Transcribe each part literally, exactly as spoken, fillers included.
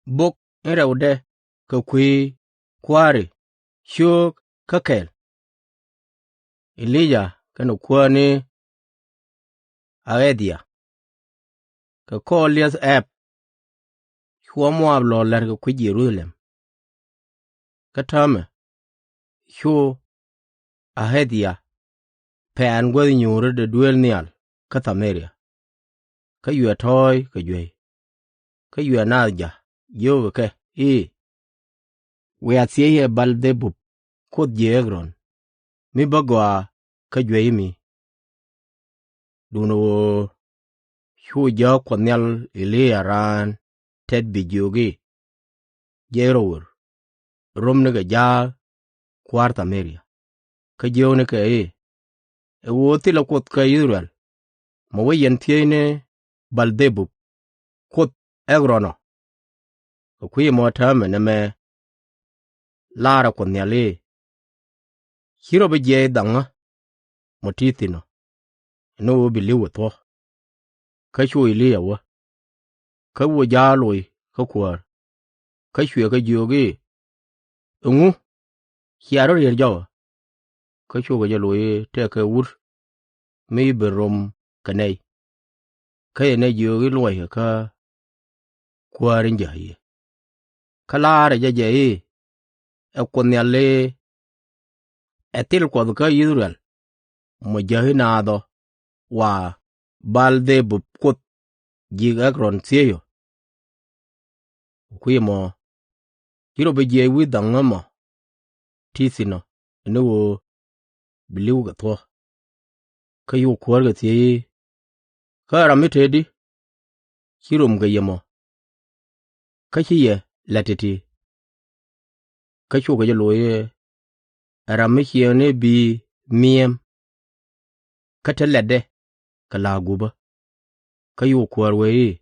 bok in rɛwdɛ kɛ kui̱ kua̱ri ciöök kä kɛl. Elija kɛnɛ kuäär ni Ahɛdhia kɛ kɔr liɛth Ɛp, cuɔ Moab lɔ̱r la̱t kɛ kui̱ Jɛ-ru-tha-lɛm. Kä täämɛ cu Ahɛdhia pɛ̈ɛ̈n guäth nyuurä dee duëël nhial kä Tha-mɛ-ria, kä cuɛ tɔ̱ɔ̱c kɛ juey. Kä cuɛ naath ja̱k, jiökɛ kɛ i̱, Wiaa thiec ɛ Baal-dhɛ-bub kuoth ji̱ Ɛk-ron, mi bä gɔaa kä juey mi? Duundɛ ɣöö cu jääk Kuɔth Nhial Eliya raan Tɛtbi jiök i̱, Jiɛc rɔ wër, romnikɛ jaak kua̱r Tha-mɛ-ria, kä jiöknikɛ i̱, Ɛ ɣöö thilɛ Kuoth kä I-thɛ-rɛl, mɔ wä yɛn thiec ni Baal-dhɛ-bub kuoth Ɛk-ron ɔ? Kɛ kui̱ ɛmɔ täämɛ nɛmɛ laarɛ Kuoth Nhial i̱, Ci rɔ bi jiɛc dhaŋä mɔ ti̱i̱ thi̱n ɔ, ni ɣöö bi li̱w ɛ thuɔ̱k. Kä cu Eliya wä, kä cu jaak loc kä kuäär, kä cuɛ kɛ jiök i̱, Ɛŋu cia rɔ riet jɔk ɛ? Kä cukɛ jɛ loc i̱, Tëëkɛ wut mi ci ben rom kɛ nɛy, kä cɛ nɛy jiök i̱, Luɔckɛ kä kuäär in jäk yɛ. Kä laarɛ jɛ jɛ i̱, Ɛ Kuoth Nhial ëë ɛ thil Kuɔth kä I-thɛ-rɛl, mɔ jäki naath ɔ, wa Baal-dhɛ-bub kuoth ji̱ Ɛk-ron thiec ɔ? Kɛ kui̱ ɛmɔ ci rɔ bi jiɛc wi̱i̱ dhaŋä mɔ ti̱i̱ thi̱n ɔ, ni ɣöö bi li̱w kɛ thuɔ̱k. Kä cu kuäär kɛ thiec i̱, Kä ɛ ram mi te di ci rom kɛ yɛ mɔ, kä ci yɛ la̱t ti̱ti̱? Kä cukɛ jɛ loc i̱, Ɛ ram mi ciëŋni bi̱i̱ mi̱em, kä te la̱tdɛ kɛ la̱a̱k gupä. Kä cu kuäär wee i̱,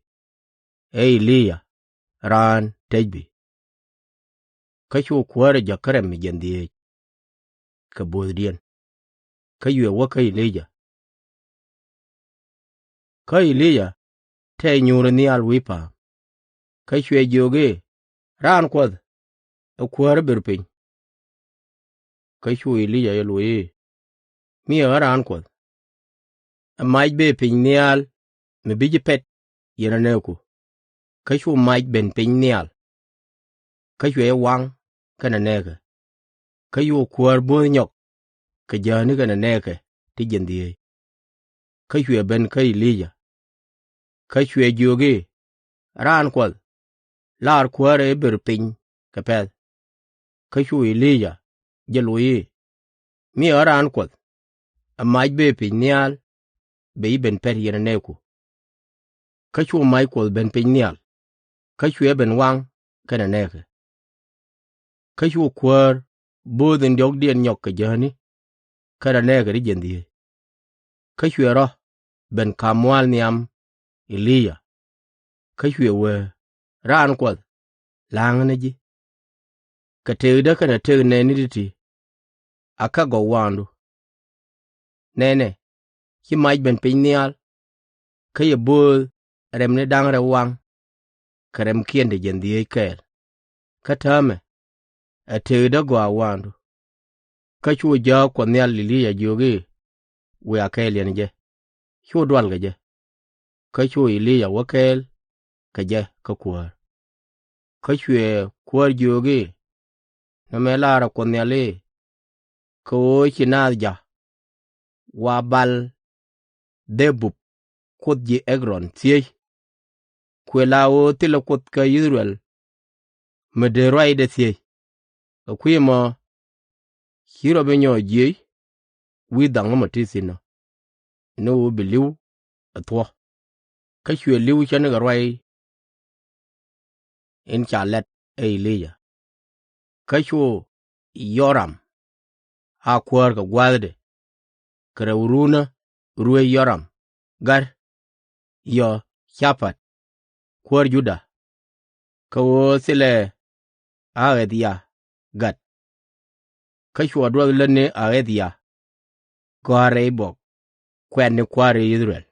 Ɛ Eliya raan Tɛcbi. Kä cu kuäär ɛ jäk kä rɛm mi jiɛn dhieec kɛ bo̱o̱thdiɛn, kä cuɛ wä kä Elija. Kä Elija tɛɛc nyuurä nhial wi̱i̱ pa̱a̱m, kä cuɛ jiök i̱, Raan Kuɔth, ɛ kuäär ɛ ber piny. Kä cu Elija jɛ loc i̱, Mi ɛ ɣän raan Kuɔth, ɛ mac bëë piny nhial mi bi ji̱ pɛt yɛn ɛ nɛɛku. Kä cu mac ben piny nhial, kä cuɛ jɛ waŋ kɛnɛ nɛɛkɛ. Kä cu kuäär bo̱o̱th nyɔk kɛ jäkni kɛnɛ nɛɛkɛ ti jiɛn dhieec. Kä cuɛ ben kä Elija, kä cuɛ jiök i̱, Raan Kuɔth, laar kuäärɛ i̱ ber piny kɛ pɛ̈th. Kä cu Elija jɛ loc i̱, Mi ɛ ɣän raan Kuɔth, ɛ mac bëë piny nhial bɛ ji̱ ben pɛt yɛn ɛ nɛɛku. Kä cu mac Kuɔth ben piny nhial, kä cuɛ ben waŋ kɛnɛ nɛɛkɛ. Kä cu kuäär bo̱o̱th in diɔ̱ɔ̱kdiɛn nyɔk kɛ jäkni kɛnɛ nɛɛkɛ ti jiɛn dhieec. Kä cuɛ rɔ ben ka̱m mua̱a̱l nhiam Elija, kä cuɛ wee, Raan Kuɔth, la̱ŋä ni ji̱, kɛ tëkdä kɛnɛ tëk nɛɛni ti̱ti̱, a kɛ gɔw waŋdu. Nɛnɛ, ci mac ben piny nhial, kä cɛ bo̱o̱th rɛmni da̱ŋ rɛw waŋ kɛ rɛmkiɛn ti jiɛn dhieec kɛɛl. Kä täämɛ ɛ tëkdä gɔaa waŋdu. Kä cu jääk Kuɔth Nhial Elija jiök i̱, Wiaa kɛɛl yɛn jɛ. Cu dual kɛ jɛ. Kä cu Elija wä kɛɛl kɛ jɛ kä kuäär. Kä cuɛ kuäär jiök i̱, Nɛmɛ laarɛ Kuoth Nhial i̱, Kɛ ɣöö ci naath ja̱k, wa Baal-dhɛ-bub kuoth ji̱ Ɛk-ron thiec, kuɛ la ɣöö thilɛ Kuoth kä I-thɛ-rɛl mi dee ruacdɛ thiec. Kɛ kui̱ ɛmɔ ci rɔ bi nyɔk jiɛc wi̱i̱ dhaŋä mɔ ti̱i̱ thi̱n ɔ, ni ɣöö bi li̱w ɛ thuɔ̱k. Kä cuɛ li̱w cänikɛ ruac in ca lat ɛ Elija. Kä cu Yɔ-ram a kuäär kɛ gua̱a̱thdɛ, kɛ rɛw ruucä ruec Yɔ-ram gat Yɔ-ca-pat kuäär Juda, kɛ ɣöö thilɛ Ä-ɣɛ̈dh-yaa gat. Kä cua duɔth lätni Ä-ɣɛ̈dh-yaa gɔ̱a̱r rɛy buɔk kuɛ̈tni kua̱ri I-thɛ-rɛl.